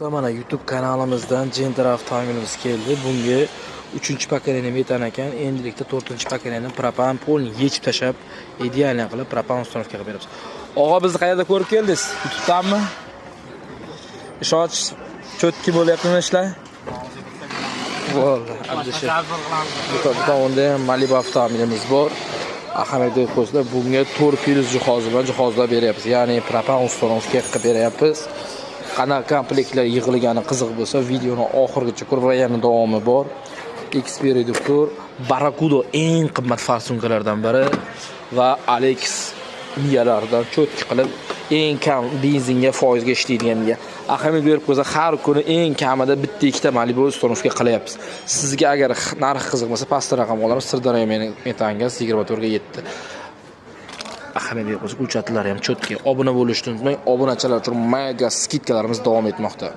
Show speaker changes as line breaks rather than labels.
Mana, YouTube kanalimizdan Gentra avtomobilimiz keldi. Bunga 3 поколение metan ekan. Endilikda 4 поколение propan polni yechib tashlab, идеальный qilib propan установка qilib beramiz. Og'a, bizni qayerda ko'rib keldingiz? YouTube'danmi? Ishonch, чётко bo'lyaptimi ishlar? Bo'ldi. Abdushi. Bu tomonda ham Malibu avtomobilimiz bor. Ahamiyat berib qo'ysalar, bunga 4 plyus jihozi bilan jihozlab beryapmiz. Ya'ni propan установка qilib beryapmiz. Qanaqa komplektlar yig'ilgani qiziq bo'lsa, videoni oxirigacha ko'rib va yana davomi bor. XP reduktor, Barracuda eng qimmat форсунка lardan biri va Alex miyalardan чётко qilib, eng kam benzinga foizga ishlaydigan miya. Ahamiyat berib qo'ysa, har kuni eng kamida bitta ikkita Malibu установка qilyapmiz. Sizga agar narx qiziq bo'lsa, pastda raqam olamiz. Sirdaryo metangaz 24 ga 7. Ahamiyat berib qo'ysak, hujjatlari ham чётко. Obuna bo'lishni unutmang. Obunachilar uchun mega скидка larimiz davom etmoqda.